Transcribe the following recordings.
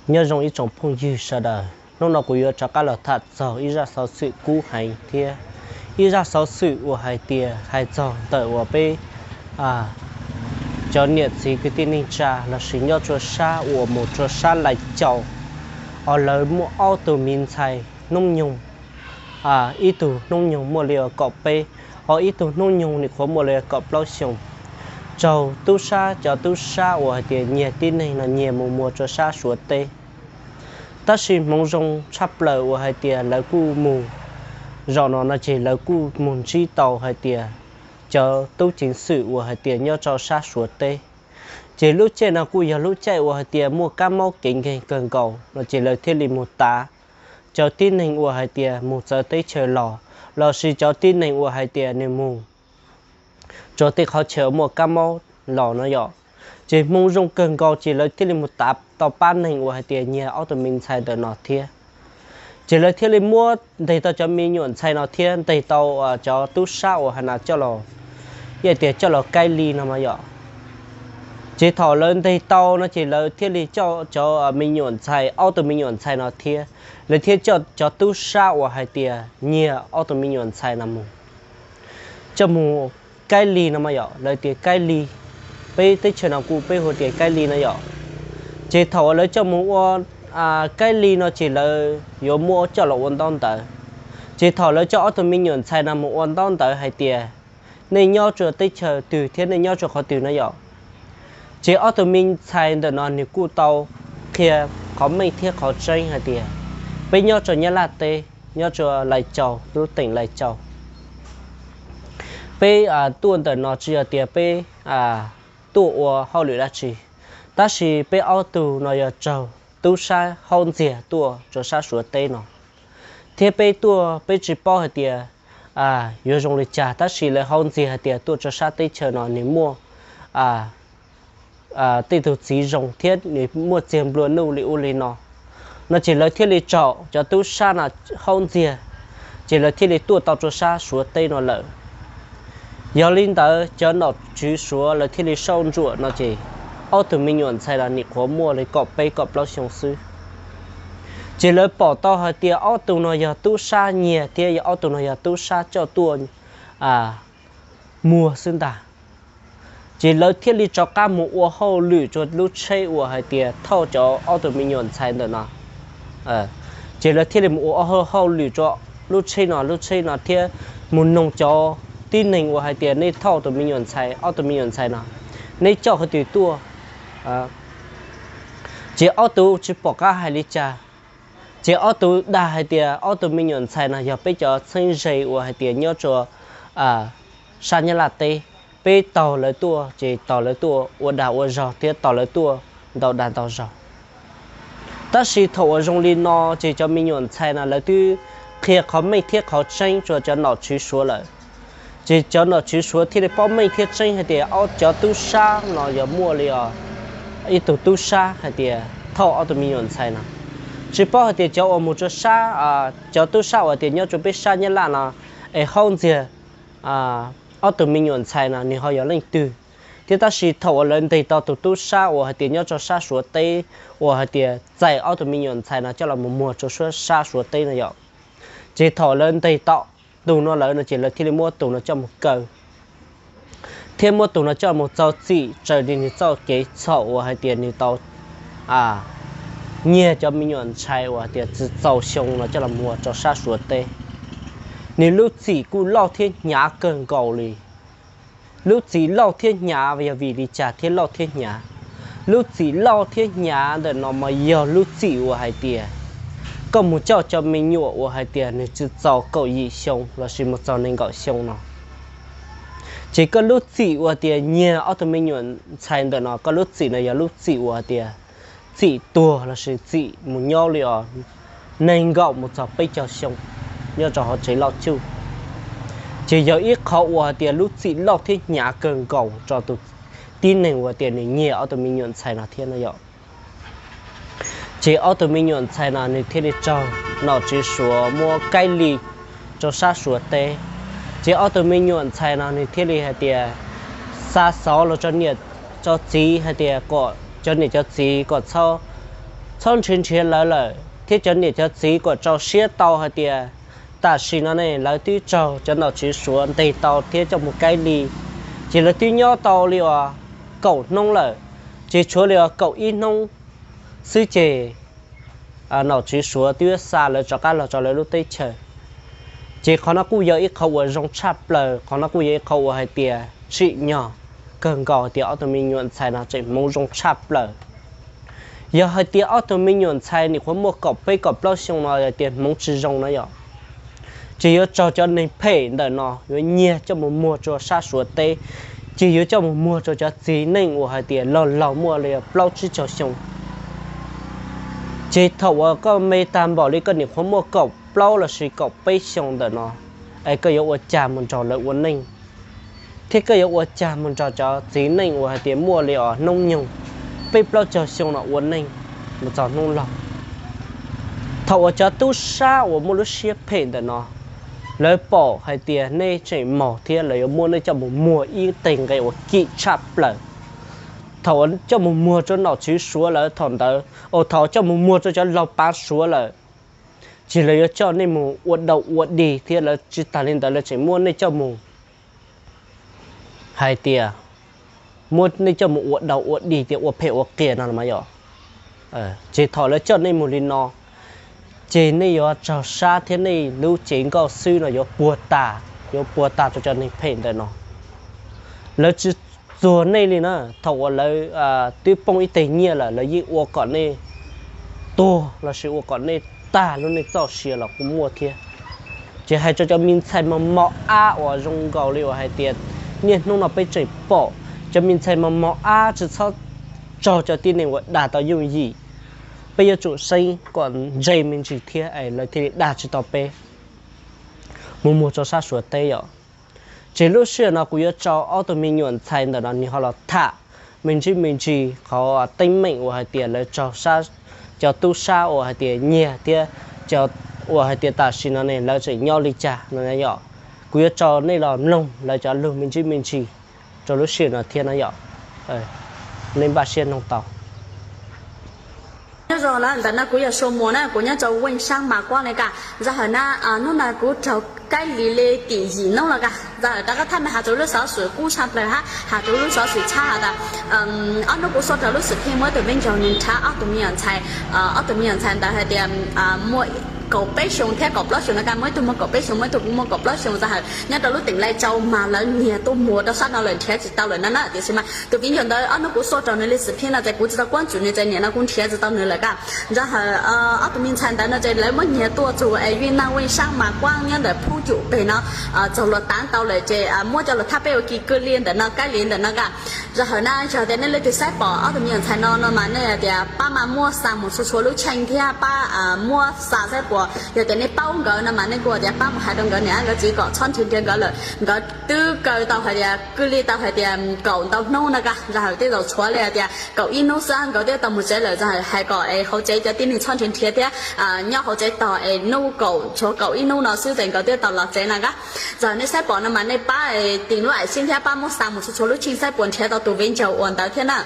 Nyob zoo ib tsoom phooj ywg sawv daws, hnub no kuv yuav rov qab los tham txog ib zaj xov xwm kub heev thiab ib zaj xov xwm uas hais tias hais txog ntawm uas peb cov niam txiv kwv tij neej tsa lossis nyob rua sab uas mus rua sab Lais Caus, os lawv muaj ob tug me ntxhais hnub nyoog, ib tug hnub nyoog muaj li kaum peb, ho ib tug hnub nyoog nim qhuav muaj li kaum plaub xyoos, raug tub sab, cov tub sab uas hais tias nyiag tib neeg no nyiag mus muag rua sab Suav teb. Tab sis hmoov zoo tshaj plaws uas hais tias lawv kuj mus, zaum no no ces lawv kuj mus ntsib tau hais tias cov tub ceev xwm uas hais tias nyob rau sab Suav teb. Ces lub caij no kuj yog lub caij uas hais tias muaj kab mob kev nkeeg kawg nkaus no ces lawv thiaj li mus tav cov tib neeg uas hais tias mus txawv teb chaws los, lossis cov tib neeg uas hais tias nws mus rau tej qhov chaw muaj kab mob los no yom. Ces hmoov zoo kawg nkaus ces lawv thiaj li mus tav tau pab neeg uas hais tias nyiag ob tug me ntxhais ntawm no thiab. Ces lawv thiaj li muab ntes tau cov me nyuam ntxhais no thiab ntes tau cov tub sab uas hais tias coj los, tias coj los kaib li no mas yom. Ces thaum lawv ntes tau no ces lawv thiaj li coj cov me nyuam ntxhais, ob tug me nyuam ntxhais no thiab, lawv thiaj coj cov tub sab uas hais tias nyiag ob tug me nyuam ntxhais no mus, coj mus kaib li no mas yom, lawv tias kaib li. Peb teb chaws no kuj peb hu tias kaib li no yom. Ces thaum uas lawv coj mus ua kaib li no ces lawv yuav muab coj los ua ntaub ntawv. Ces thaum lawv coj ob tug me nyuam ntxhais no mus ua ntaub ntawv hais tias nej nyob rua teb chaws twg thiab nej nyob rua qhov twg no yom. Ces ob tug me ntxhais ntawm no nws kuj tau qhia qhov meej thiab qhov tseeb hais tias peb nyob rua Nyab Laj teb, nyob rua Lais Caus, lub teem Lais Caus. Peb tuaj ntawm no tsis yog tias peb tuaj ua hauj lwm dab tsi, tab sis peb ob tug no yog raug tub sab haub ntxiag tuaj rua sab Suav teb no, thiab peb tuaj peb tsis paub hais tias yuav zoo li cas, tab sis lawv haub ntxiag hais tias tuaj rua sab teb chaws no nws muaj tej tug txiv zoo thiab nws muaj txiag nplua nuj li ub li no. No ces lawv thiaj li tsom cov tub sab no haub ntxiag, ces lawv thiaj li tuaj tau rua sab Suav teb no lawm. Yog li ntawd cov nom tswv Suav lawv thiaj li soj ntsuam no ces ob tug me nyuam ntxhais no nim qhuav muaj li kaum peb kaum plaub xyoo xwb. Ces lawv pom tau hais tias ob tug no yog tub sab nyiag thiab yog ob tug no yog tub sab coj tuaj muag xwb ntag. Ces lawv thiaj li rov qab mus ua hauj lwm rua lub tsheb uas hais tias thauj cov ob tug me nyuam ntxhais ntawm no. Ces lawv thiaj li mus ua hauj lwm rua lub tsheb no, lub tsheb no thiab mus noog cov tib neeg uas hais tias nej thauj tus me nyuam ntxhais, ob tug me nyuam ntxhais no, neb coj qhov twg tuaj. Ces ob tug tsis pom qab hais li cas. Ces ob tug dag hais tias ob tug me nyuam ntxhais no yog peb cov txheeb ze uas hais tias nyob rua sab Nyab Laj teb, peb taug lawv tuaj, ces taug lawv tuaj ua dag ua zog thiab taug lawv tuaj ntau dag ntau zog. Tab sis thaum uas zoo li no ces cov me nyuam ntxhais no lawv twb qhia qhov meej thiab qhov tseeb rua cov nom tswv Suav lawm. Ces cov nom tswv Suav thiaj li paub meej thiab tseeb hais tias cov tub sab no yog muaj li os ib tug tub sab hais tias thauj ob tug me nyuam ntxhais no. Tsis paub hais tias cov uas mus rua sab, cov tub sab uas tias nyob rua peb sab Nyab Laj no es haub ntxiag ob tug me nyuam ntxhais no nws ho yog leej twg. Thiab tab sis thaum uas lawv ntes tau tus tub sab uas hais tias nyob rua sab Suav teb uas hais tias txais ob tug me nyuam ntxhais no coj los mus muag rua sab Suav teb no yom, ces thaum lawv ntes tau tus no lawm no ces lawv thiaj li muab tus no coj mus kaw thiab muab tus no coj mus txo txim raws li nws txoj kev txhaum uas hais tias nws tau nyiag cov me nyuam ntxhais uas hais tias tsis txaus xyoo no coj los muag rua sab Suav teb. Nws lub txim kuj loj thiab hnyav kawg nkaus li. Lub txim loj thiab hnyav yog vim li cas thiaj loj thiab hnyav? Lub txim loj thiab hnyav ntawm no mas yog lub txim uas hais tias koj mus coj cov me nyuam uas hais tias nws tsis txaus kaum yim xyoo lossis mus txog nees nkaum xyoo no, ces koj lub txim uas tias nyiag ob tug me nyuam ntxhais ntawm no, koj lub txim no yog lub txim uas hais tias txim tuag lossis txim mus nyob li os nees nkaum mus txog peb caug xyoo nyob rau hauv tsev loj cuj. Ces yog ib qhov uas hais tias lub txim loj thiab hnyav kawg nkaus rau tus tib neeg uas tias nws nyiag ob tug me nyuam ntxhais no thiab no yom. Ces ob tug me nyuam ntxhais no nws thiaj li raug nom tswv Suav muab kaib li rau sab Suav teb. Ces ob tug me nyuam ntxhais no nws thiaj li hais tias xa xov los rau niam rau txiv hais tias kom cov niam cov txiv kom txhob txhob nrhiav nrhiav lawv lawm, thiab cov niam cov txiv kom tso siab tau hais tias tam sim no ne lawv twb raug cov nom tswv Suav ntes tau thiab coj mus kaib li, ces lawv twb nyob tau li uas kaum hnub lawm, ces tshuav li uas kaum ib hnub xwb ces nom tswv Suav twb xa lawv rov qab los rau lawv lub teb chaws. Ces qhov no kuj yog ib qho uas zoo tshaj plaws, qhov no kuj yog ib qho uas hais tias tsim nyog kawg nkaus hais tias ob tug me nyuam ntxhais no tseem hmoov zoo tshaj plaws. Yog hais tias ob tug me nyuam ntxhais nim qhuav muaj kaum peb kaum plaub xyoo no hais tias hmoov tsis zoo na yom, ces yuav raug cov neeg phem ntawm no yuav nyiag coj mus muag rau sab Suav teb, ces yuav coj mus muag rau cov txiv neej uas hais tias laug laug muaj li plaub tsib caug xyoo. Ces thaum uas koj me tag npaum li koj nim qhuav muaj kaum plaub lossis kaum peb xyoo ntawm no, es koj yuav ua cas mus nrog lawv ua neej, thiab koj yuav ua cas mus nrog cov txiv neej uas hais tias muaj li os hnub nyoog peb plaub caug xyoo no ua neej mus txog hnub laug. Thaum uas cov tub sab uas muaj lub siab phem ntawm no, lawv pom hais tias nej tseem mos thiab lawv yuav muab nej coj mus muag ib teg nqe uas kim tshaj plaws. Thaum uas coj mus muag rau nom tswv Suav lawm thaum ntawd, thaum coj mus muag rau cov laug pav Suav lawm, ces lawv yuav coj nej mus ua dau ua dig thiab lawv tsis tas li ntawd lawv tseem muab nej coj mus hais tias, muab nej coj mus ua dau ua dig thiab ua phem ua qias no los mas yom. Ces thaum lawv coj nej mus li no, ces nej yuav raug sab thiab nej lub cev nkauj xwb no yuav puas tas, yuav puas tas rau cov neeg phem ntawm no. Lawv tsis txuag nej li na, thaum uas lawv twb poob ib teg nyiaj lawm lawv yeej ua kom nej tuag lossis ua kom nej tag lub neej txoj sia los kuj muaj thiab. Ces hais rau cov me ntxhais mos mos ab uas zoo nkaus li uas hais tias niaj hnub no peb tseem pom cov me ntxhais mos mos ab tsis txhob raug cov tib neeg uas dag tau yooj yim. Peb yuav tsum seeb kom ntse me ntsis thiab es lawv thiaj li dag tsis tau peb mus muag rau sab Suav teb yom. Ces lub sij hawm no kuv yuav tso ob tug me nyuam ntxhais ntawm no nws ho los tham me ntsis me ntsis qhov teeb meem uas hais tias lawv raug sab, cov tub sab uas hais tias nyiag thiab cov uas hais tias tam sim no ne lawv tseem nyob li cas no yom. Kuv yuav tso nej los mloog lawv cov lus me ntsis me ntsis rau lub sij hawm no thiab no yom. Nej npaj siab mloog tau. Nyob zoo na, ntawm no kuv yog Sua Muas na, kuv nyob rau Weej Saab Mas Kuab ne ka. Zaj hawm na, hnub no kuv raug kaib li li tim yim hnub los ka. Zaj hawm rov qab thaj me has rau lub xov xwm kub tshaj plaws hab, has rau lub xov xwm tshab has tas ob hnub kuv xuaj rau lub xwm phij muaj ib tug me ntsaug nws nrhav ob tug me nyuam ntxhais, ob tug me nyuam ntxhais ntawd hais tias muaj kaum peb xyoo thiab kaum plaub xyoo no ka, muaj ib tug muaj kaum peb xyoo muaj ib tug kuj muaj kaum plaub xyoo. Zaj hawm nyob rau lub teem Lais Tsau mas lawv nyiag tuaj muag rau sab no lawm nrhiav tsis tau lawm no na. Tiam sis mas tus viv ncaus ntawd ob hnub kuv xuaj rau nws li xwm phij no ces kuv tsis tau kuab tswm nws ces nim no kuv nrhiav tsis tau nws lawm ka. Zaj hawm ob tug me ntxhais ntawd no ces lawv muab nyiag tuaj txug es Vij Naj Weej Saab Mas Kuab nyob ntawm Phub Cum peg no txog luag tav ntau lawm ces muab cov luag thaj peb ua kis kwj li ntawm no kaib li ntawm no ka. Zaj hawm na yog tias nej leej twg saib pom ob tug me nyuam ntxhais no no mas nej tias pab mam muab xa mus txhua txhua lub tsheej thiab pab muab xa saib puas yog tias nej paub nkawd no mas nej kuj tias pab mus hais rau nkawd niam nkawd txiv kom txhob nrhiav nrhiav nkawd lawm. Nkawd twb kaw tau hais tias kwj li tau hais tias kaum ntau hnub no ka, zaj hawm tej zaum tshuav li hais tias kaum ib hnub xwb nkawd twb tau mus tsev lawm. Zaj hawm hais kom es hauv tsev cov tib neeg txhob nrhiav nrhiav thiab nyob hauv tsev tog es hnub kaum tshuav kaum ib hnub no xwb ces nkawd twb tau los tsev na ka. Zaj hawm nej saib pom no mas nej pab tis lub aim xib thiab pab muab xa mus txhua txhua lub tsheej saib puas nrhiav tau tus viv ncaus uas ntawd thiab na.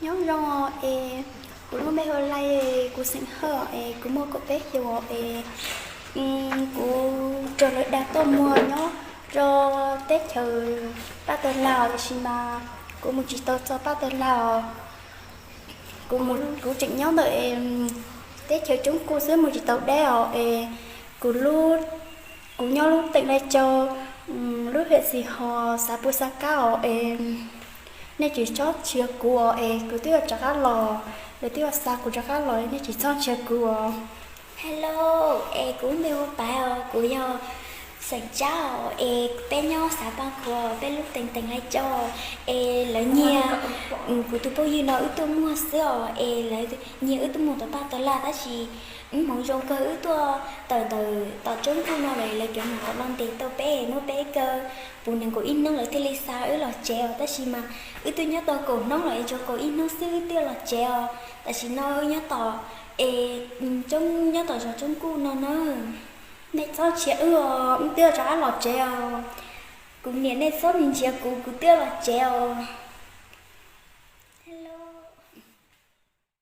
Nyob zoo es kuv lub npe hu Lais, kuv xeem Hawj es kuv muaj kaum peb xyoos es kuv raug lawv dag tuaj muag nyob rau teb chaws Paj Tawg Lag tiam sis mas kuv mus tsis tau txog Paj Tawg Lag. Kuv, kuv tseem nyob ntawm teb chaws Tsoob Kuj xwb mus tsis tau deb os es kuv lub, kuv nyob lub teem Lais Tsau, lub hiam Xis Hos xav pus xav kab os es nej tsis txhob nrhiav kuv os es kuv twb yuav rov qab los, lawv twb yuav xa kuv rov qab los nej tsis txhob nrhiav kuv os. Hello, es kuv npe hu Paiv os, kuv yog xeem Tsab os es peb nyob xav Paj Khuav peb lub teem teem Lais Tsau es lawv nyiag kuv tus phooj ywg no wb tuaj muag xwb os es lawv nyiag wb tuaj muag tom Paj Tawg Lag tab sis wb hmoov zoo kawg wb tuaj tawm ntawm tom Tsoob Kuj no lawm lawv cov neeg kom los ntes tau peb muab peb kaw puv nees nkaum ib hnub lawv thiaj li xa wb los tsev os tab sis mas wb twb nyob tau kaum hnub lawm es tshuav kaum ib hnub xwb wb twb los tsev os. Tam sim no wb nyob tom es Tsoob, nyob tom zos Tsoob Kuj no na. Nej txhob nrhiav wb os, wb twb rov qab los tsev os. Kuv niam nej txhob nrhiav kuv, kuv twb los tsev os.